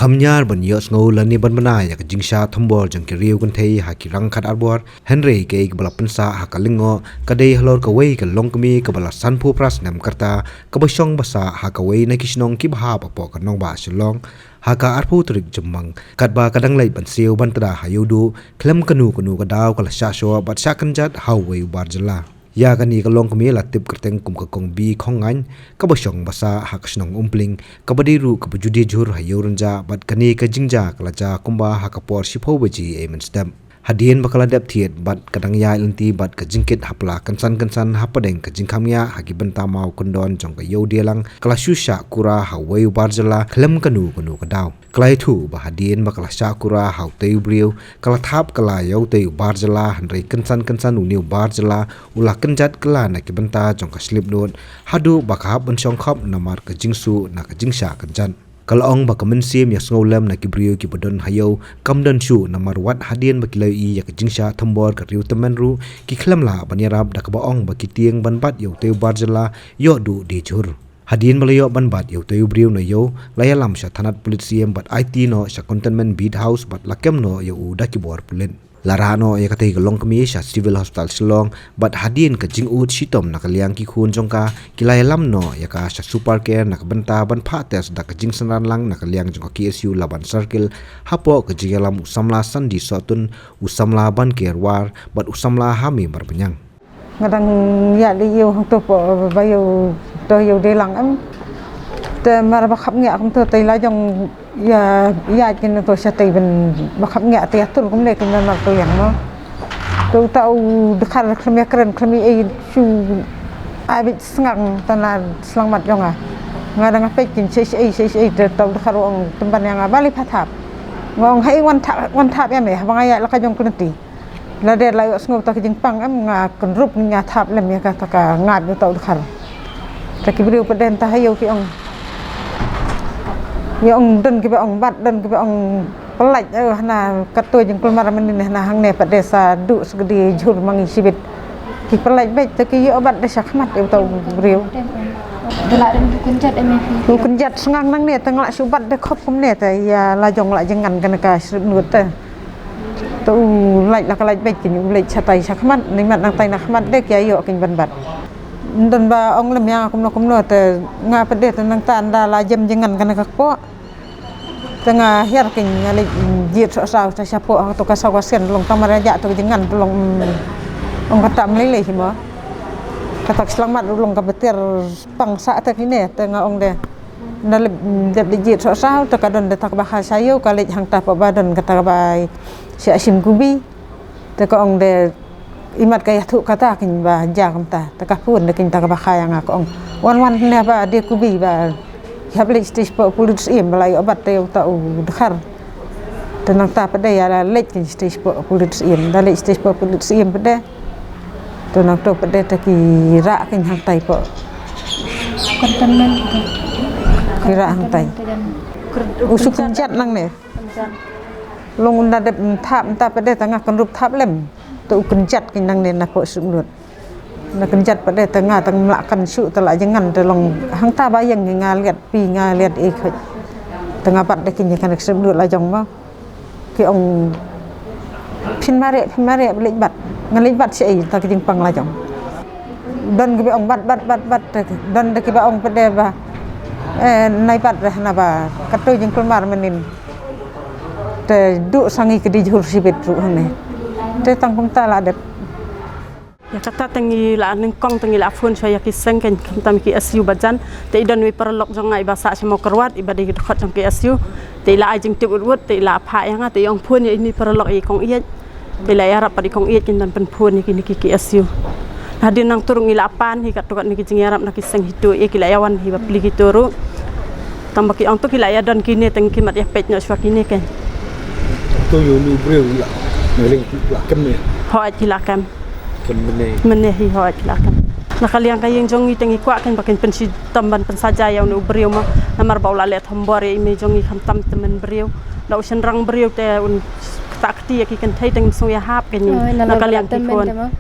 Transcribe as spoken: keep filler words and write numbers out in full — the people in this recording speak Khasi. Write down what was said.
Ym ñiar ban ïohsngew lane ban bna ïa ka jingshah thombor jong ki riew kynthei ha ki rangkhmat arbor, hynrei kaei kaba la pynsah ha ka lyngngoh ka dei halor kawei ka longkmie kaba la sanphew phra snem ka rta, kaba shong ba sah ha kawei na ki shnong kiba hap hapoh ka nongbah Shillong, ha ka arphew tarik Jymmang, katba ka dang leit ban siew ban tda ha Ïewduh, khlem kano kano ka daw ka la shah shoh bad shah kynjat ha uwei u bar jylla. Ïa kane ka longkmie la tip kyrteng kum ka Kong Bikhongngaiñ, kaba shong ba sah ha ka shnong Umpling, kaba dei ruh kaba ju die jhur ha Ïewrynjah, bad kane ka jingjia ka la jia kumba ha ka por shiphew baje mynstep. Hadien ba ka la dep thied bad ka dang ïaid lynti bad ka jingkit hapla kynsan kynsan hapdeng ka jingkham ngiah ha ki bynta maw kyndon jong ka Ïewdialang, ka la shu shah kura ha uwei u bar jylla khlem kano kano ka daw. Ka la ïathuh ba hadien ba ka la shah kura ha utei u briew, ka la thap kylla ïa utei u bar jylla, hynrei kynsan kynsan une u bar jylla u la kynjat kylla na ki bynta jong ka slip note, haduh ba ka hap ban shong khop namar ka jingsuh na ka jingshah kynjat. Ka la ong ba ka mynsiem ïasngewlem na ki briew kiba don ha ïew kam don shuh, namar wat hadien ba ki la ïohi ïa ka jingshah thombor ka riew tymmen ruh, ki khlem lah ban ïarap, da kaba ong ba ki tieng ban bat ïa utei u bar jylla ïoh duh die jhur. Hadien ba la ïoh ban bat ïa utei u briew na ïew, la ïalam sha thanat pulit Syiem bad aiti noh sha Cantonment Beat House bad la kem noh ïa u da ki bor pulit. La rah noh ïa katei ka longkmie sha Civil Hospital Shillong, bad hadien ka jingud shitom na ka liang ki khun jong ka, ki la ïalam noh ïa ka sha Super Care na ka bynta ban phah test da ka jingsynran lang na ka liang jong ka K S U Laban Circle, hapoh ka jingïalam u samla Sandi Sohtun, u samla Banker War bad u samla Hami Marbaniang. Nga dang ïaid leit ïew hangto, pdeng ba ïew, to ïew dei lang em. Te mar ba khap ngiah kumto te la jong ïa, ïaid kine to shatei ban ba khap ngiah te ïatur kumne kine mar ka liang mo. To uta u dkhar khlem ïakren khlem ïa ei shu ai beit sngang tang na shyllangmat jong nga. Nga dang peit kine shei shei shei shei te uta u dkhar u ong tymmen ïa nga ba leit pha thap. Nga ong hei wan thap, wan thap ïa me, haba nga ïaid la ka jong kine ti. Lada la ïohsngew ta ka jingpang em nga kynrup nga thap lem ïa kata ka ngat ïa uta u dkhar. Ta ki briew pat de ta ha ïew ki ong. Ïa ong don kiba ong bat, don kiba ong pyllait, eh, hana kato jingkulmar mynnin hana hangne pat de sa duh sgdi jhur ma ngi shibit. Ki pyllait beit ta ki ïoh bat de shakhmat ïa uta u briew. Dei la don u kynjat em ïa ki. U kynjat sngang nangne ta nga la shu bat de khop kumne ta ïa la jong la jyngan kane ka shrip nud ta. To u lait la ka lait beit kine u leit shatai shakhmat, nang mat nangtai na khmat de ki ïoh kine ban bat. Don ba ong lem ïa nga kumno kumno te nga pat de te nangta ynda la jem jyngan kane ka kpoh. Te nga hiar kine nga leit jied soh saw sha shapoh ha to ka saw ka sien long tang mar ïa jah to ka jyngan to long, mm, ong kata ym lei lei hi mo. Kata ka shyllangmat long kaba tiar pang sah te kine te nga ong de. Nda lep, mm, dep leit jied soh saw te ka don de ta kaba kha sha ïew ka leit hangta pat ba don kata kaba sha shim kubi. Te ka ong de imat ka ïathuh kata kine ba jia kumta. Te ka phone de kine ta kaba kha ïa nga ka ong wan wan ne ba die kubi ba ki hap leit shatei shapoh pulit Syiem ba la ïoh bat te uta u dkhar. Te nangta pat de ïa la leit kine shatei shapoh pulit Syiem, da leit shatei shapoh pulit Syiem pat de. To nangto pat de te ki rah kine hangtai pat. Cantonment. Ki rah hangtai. U shu kynjat nangne. Long ynda dep thap mynta pat de te nga kynrup thap lem. To u kynjat kine nangne na poh suk lut. Na kynjat pat de te nga tang mlak kan shu te la jyngan te long hangta ba ïeng nga liat pi nga liat i khoi. Te nga bat de kine kan suk lut la jong ma. Ki ong phin mare, phin mare ba leit bat. Nga leit bat shi ei ta ki jingpang la jong. Don kiba ong bat, bat, bat, bat. Don de kiba ong pat de ba, eh, nai bat de na ba kato jingkulmar mynnin. Te duh sa ngi ki die jhur shibit ruh hangne. Te tang kumta la dep. Ïa kata te ngi la nyngkong te ngi la phone sha ïa ki seng kein khamtam ki S U ba jan. Te i don wei paralok jong nga iba sah sha Mawkyrwat iba dei dkhot jong ki S U. Te i la ai jingtip wut wut te i la phah ïa nga te i ong phone ïa ine i paralok i kong ïeit. Te i la ïarap pat i kong ïeit kin don pynphone ïa kine ki S U. Hadien nangta ruh ngi la pan hi katto katne ki jingïarap na ki seng hito ïa ki la ïawan hi ba pli kito ruh. Tang ba ki ong to ki la ïadon kine te ngi mat ïa peit noh shuwa kine kein. To ïa une u briew la. Ngi la kem ne. Hooid ki la kem. Kem mynne. Mynne hi hooid ki la kem. Na ka liang ka ïing jong ngi te ngi kwah kein ba kin pynshitom ban pynsaja ïa une u briew ma. Namar ba u la leh thombor ïa i mei jong ngi khamtam tymmen briew. Da u shynrang briew te un kta kti ïa ki kynthei te ngim sngew ïahap kein. Na ka liang ki khun.